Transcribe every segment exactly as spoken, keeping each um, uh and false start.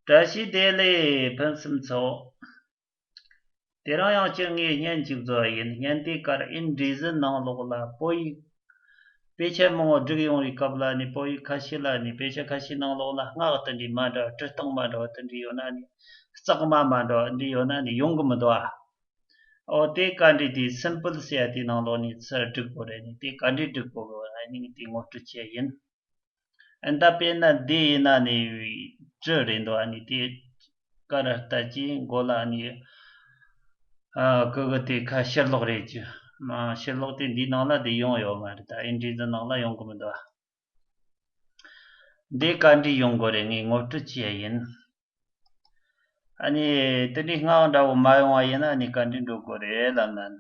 བཀྲ་ཤིས་བདེ་ལེགས་ཕུན་སུམ་ཚོགས། དེ་རིང་ཡང་སྤྱིར་ངས་བརྙན་གཅིག་བཟོ་བ་ཡིན། བརྙན་དེའི་ཁར་ཨིན་ཌི་ཛི་ནང་ལོགས་ལ་བོད་ཡིག་དཔེ་ཆ་མང་བོ་སྒྲིག་ཡོང་བའི་སྐབས་ལ་ནི་བོད་ཡིག་ཁ་ཤས་ལ་ནི་དཔེ་ཆ་ཁ་ཤས་ནང་ལོགས་ལ་སྔགས་དེ་འདྲའི་མ་འདྲ་བ་བྲིས་སྟངས་མ་འདྲ་བ་དེ་འདྲའི་ཡོད་ན་ནི་རྩག་མ་མ་འདྲ་བ་འདི་ཡོད་ན་ནི་ཡོང་གི་མི་འདུག་ཨ། འོ་དེ་བཀའ་འདྲི་དེ་སིམ་པལ་ཟེར་ཡ་དེའི་ནང་ལོགས་ནས་ཚུར་སྒྲིག་དགོས་རེད། ནི་དེ་བཀའ་འདྲི་སྒྲིག་དགོས་གི་ཨ་ནི་དེ་ངོ་སྤྲོད་བྱས་ཡིན། ཨ་ནི་ད་དཔེར་ན་འདི་ཡིན་ན་ནི་བྲི་རེད་འདུག་ཨ་ནི་དེ་ཀ་ར་ཏ་གྱི་མགོ་ལ་ཨ་ནི་ཨ་ཀུ་གུ་དེ་ཁ་ཕྱིར་ལོག་རེད་ཀྱི། མ་ཕྱིར་ལོག་དེ་འདིའི་ནང་ལ་དེ་ཡོང་ཡོད་མ་རེད། ད་ཨིན་ཌི་ཛི་ནང་ལ་ཡོང་གི་མི་འདུག་ཨ། འདི་བཀའ་འདྲི་ཡོང་དགོས་རེད། ངས་ངོ་སྤྲོད་བྱས་ཡིན། ཨ་ནི་དེ་འདྲའི་སྔགས་འདྲ་བོ་མ་ཡོང་བ་ཡིན་ན་ཨ་ནི་བཀའ་འདྲི་འགྲོ་དགོས་རེད་ལབ་ན།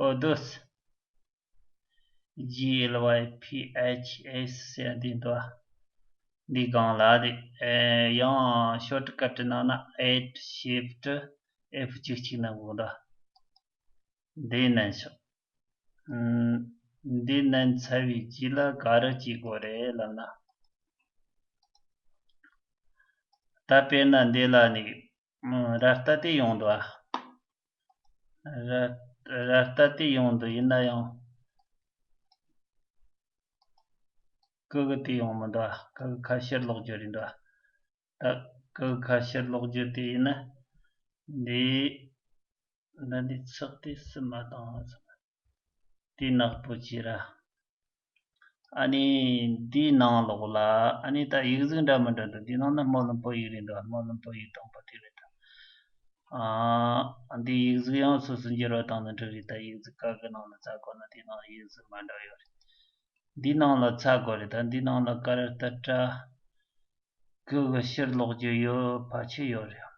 འོ་དུས། G L Y P H S ཟེར་འདི་འདུག་འདི་སྒང་ལ་རེད། ཨེ་ཡང་ཤོ་ཊི་ཀ་ཊི་ནང་ན་ཨེཊ་ཤིཕ་ཊི་ཨེཕ་གཅིག་གཅིག་ན་འགོག་འདུག་འདི་མནན་ཤོག་ཨམ། འདི་མནན་ཚར་བའི་རྗེས་ལ་ག་རེ་བྱེད་དགོས་རེད་ལབ་ན། ད་དཔེར་ན་འདི་ལ་ནི་ཨམ། ར་ལྟ་དེ་ཡོང་འདུག་ཨ། ར་ར་ལྟ་དེ་ཡོང་འདུག་ཡིན་ན་ཡང་ཀུ་གུ་དེ་ཡོང་མི་འདུག་ཨ། ཀུ་གུ་ཁ་ཕྱིར་ལོག་རྒྱུ་རེད་འདུག་ཨ། ད་ཀུ་གུ་ཁ་ཕྱིར་ལོག་རྒྱུ་དེ་ཡིན་ན་འདི་འདི་འདི་ཚགས་དེ་སུ་མ་བཏང་བ་ཚང་དེ་ནག་པོ་བྱས་ར། ཨ་ནི་འདིའི་ནང་ལོགས་ལ་ཨ་ནི་ད་ཡིག་གཟུགས་འདྲ་མི་འདྲ་འདུག་འདིའི་ནང་ན་སྨོན་ལམ་བོད་ཡིག་རེད་འདུག་སྨོན་ལམ་བོད་ཡིག་དང་པོ་དེ་རེད་ད། ཨ་འདིའི་ཡིག་གཟུགས་ཡང་སོ་སོ་འགྱུར་བ་བཏང་ན་འགྲིག་རེད། ད་ཡིག་གཟུགས་ག་གི་ནང་ལ་བཙལ་དགོས་ན་དེའི་ནང་ཡིག་གཟུགས་མ་འདྲ་ཡོད་རེད། འདིའི་ནང་ལ་བཙལ་དགོས་རེད། ད་འདིའི་ནང་ལ་ཀ་ར་ཏ་ཏྲ་ཀུ་གུ་ཕྱིར་ལོག་རྒྱུ་ཡོད་ཕལ་ཆེར་ཡོད་རེད།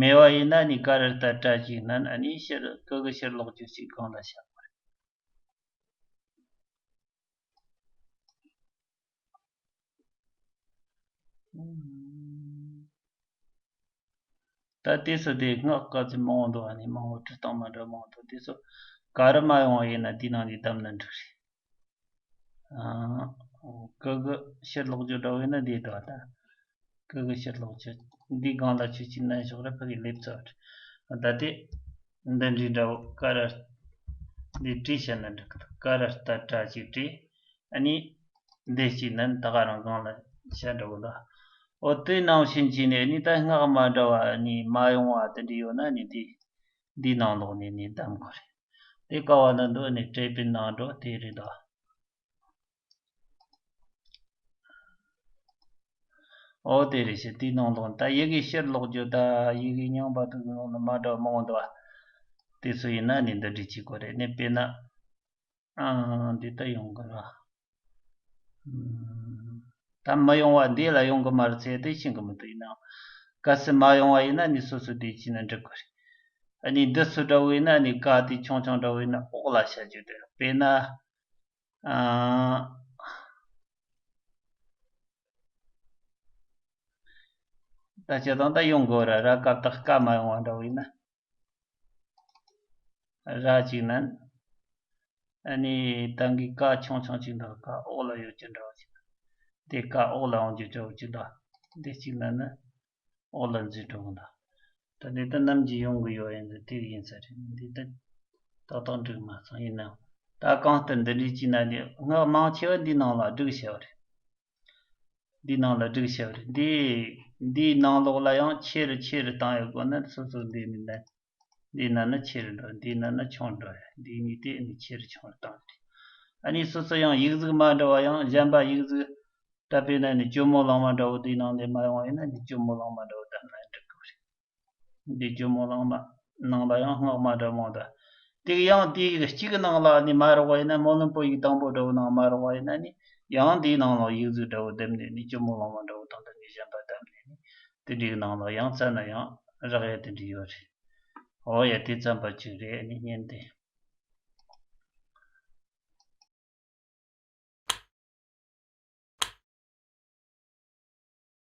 མེད་པ་ཡིན་ན་ནི་ཀ་ར་ཏ་ཏྲ་ཅིག་མནན། ཨ་ནི་ཕྱིར་ཀུ་གུ་ཕྱིར་ལོག་རྒྱུ་ཞིག་སྒང་ལ་བཞག་པ་རེད། ད་དེ་སུ་དེ་སྔགས་ག་ཚོད་མང་བོ་འདུག་ཨ་ནི་མང་བོ་བྲི་སྟངས་མ་འདྲ་མང་བོ་འདུག་དེ་སུ་ག་རེ་མ་ཡོང་བ་ཡིན་ན་དེའི་ནང་ནས་བདམས་ན་འགྲིག་རེད། ཨ། ཀུ་གུ་ཕྱིར་ལོག་རྒྱུ་འདྲ་བོ་ཡིན་ན་འདི་འདུག་ད། ཀུ་གུ་ཕྱིར་ལོག་རྒྱུ། འདི་སྒང་ལ་ཁྱོད་ཀྱིས་མནན་ཤོག་ར་ཕ་གི་ལེབ་ཚར་བ་རེད། ད་དེ་འདི་འདྲའི་འདྲ་བོ་ཀ་ར་འདི་བྲིས་བྱས་ན་འགྲིག་གི་འདུག་ཀ་ར་ཏ་ཏྲ་ཅིག་བྲིས། ཨ་ནི་འདི་གཅིག་མནན། ད་ག་རང་སྒང་ལ་བྱས་འགྲོ་གི་འདུག་འོ་དེ་ནང་བཞིན་བྱས་ནས་ཨ་ནི་ད་སྔགས་མ་འདྲ་བ་ཨ་ནི་མ་ཡོང་བ་དེ་འདྲ་ཡོད་ན་ཨ་ནི་འདི་འདིའི་ནང་ལོགས་ནས་ནི་བདམས་དགོས་རེད། དེ་ཀ་བ་ན་འདུག་ཨ་ནི་ཊེབ་པའི་ནང་འགྲོ་དེ་རེད་འདུག་འོ་དེ་རེད་ཤག་དེའི་ནང་ལོགས་ད་ཡི་གེ་ཕྱིར་ལོག་རྒྱུ་ད་ཡི་གེ་རྙིང་པ་དེ་ཚོའི་ནང་ལ་མ་འདྲ་བ་མང་བོ་འདུག་ཨ། དེ་ཚོ་ཡིན་ན་ནི་འདི་འདྲ་བྱེད་དགོས་རེད། ནི་དཔེར་ན། ཨ། འདི་ད་ཡོང་གི་ར། ཨམ། ད་མ་ཡོང་བ་འདི་ལ་ཡོང་གི་མ་རེད་ཟེར་དེ་ཤེས་གི་མི་འདུག་ཡིན་ནའང་གལ་སྲིད་མ་ཡོང་བ་ཡིན་ན་ནི་སོ་སོ་དེ་བྱས་ན་འགྲིག་གི་རེད། ཨ་ནི་འདི་ཚོ་འདྲ་བོ་ཡིན་ན་ནི་ཀ་དེ་ཆུང་ཆུང་འདྲ་བོ་ཡིན་ན་འོག་ལ་བྱ་རྒྱུ་དེ་དཔེར་ན། ཨ། ད་སྤྱིར་བཏང་ད་ཡོང་དགོས་ར། ར་སྐབས་དག་ཀ་མ་ཡོང་བ་འདྲ་བོ་ཡིན་ན། ར་གཅིག་མནན། ཨ་ནི་ད་གིན་ཀ་ཆུང་ཆུང་གཅིག་འདུག་ཀ་འོག་ལ་ཡོད་ཀྱི་འདྲ་བོ་ཅིག་འདུག་དེ་ཀ་འོག་ལ་འོང་རྒྱུ་འདྲ་བོ་ཅིག་འདུག་འདི་གཅིག་མནན་ན་འོག་ལ་འཛུལ་འགྲོ་གི་འདུག་ད་འདི་ད་ནམ་གྱི་ཡོང་གི་ཡོད་ཡིན་ཟེར་དེ་ཡིན་ས་རེད། འདི་ད་ཏག་ཏག་འགྲིག་མ་སོང་། ཡིན་ནའང་ད་གང་ལྟར་འདི་འདྲའི་གཅིག་ན་ནི་སྔགས་མང་ཆེ་བ་འདིའི་ནང་ལ་བསྒྲིགས་བྱས་པ་རེད། འདིའི་ནང་ལ་བསྒྲིགས་བྱས་པ་རེད། འདི་འདིའི་ནང་ལོགས་ལ་ཡང་ཆེ་རུ་ཆེ་རུ་བཏང་ཡོད་དགོས་ན་སོ་སོ་འདི་ནི་ལན། འདི་ན་ན་ཆེ་རུ་འགྲོ། འདི་ན་ན་ཆུང་རུ་འགྲོ། འདི་གཉིས་དེ་ནི་ཆེ་རུ་ཆུང་རུ་བཏང་སྟེ། ཨ་ནི་སོ་སོ་ཡང་ཡིག་གཟུགས་མ་འདྲ་བ་ཡང་གཞན་པ་ཡིག་གཟུགས་ད་དཔེར་ན་ནི་ཇོ་མོ་གླང་མ་འདྲ་བོ་འདིའི་ནང་ལས་མ་ཡོང་བ་ཡིན་ན་ནི་ཇོ་མོ་གླང་མ་འདྲ་བོ་བདམས་ན་འགྲིག་གི་རེད། འདི་ཇོ་མོ་གླང་མ་ནང་ལ་ཡང་སྔགས་མ་འདྲ་མང་འདུག་དེ་ཡང་དེ་གཅིག་གི་ནང་ལ་ནི་མ་རོགས་པ་ཡིན་ན་སྨོན་ལམ་པོ་ཡིག་དང་པོ་འདྲ་བོ་ནང་མ་རོགས་པ་ཡིན་ན་ནི་ཡང་དེའི་ནང་ལ་ཡིག་གཟུགས་འདྲ་བོ་བདམས་ནས་ནི་ཇོ་མོ་གླང་མ་འདྲ་བོ་དང་དེ་ནི་གཞན་པ་བདམས་ནས་ནི་དེ་འདྲའི་ནང་ལ་ཡང་བཙལ་ན་ཡང་རག་ཡ་དེ་འདྲ་ཡོད་རེད། ཨོ་ཡ་དེ་ཙམ་པ་ཅིག་རེད། ནི་བརྙན་དེ།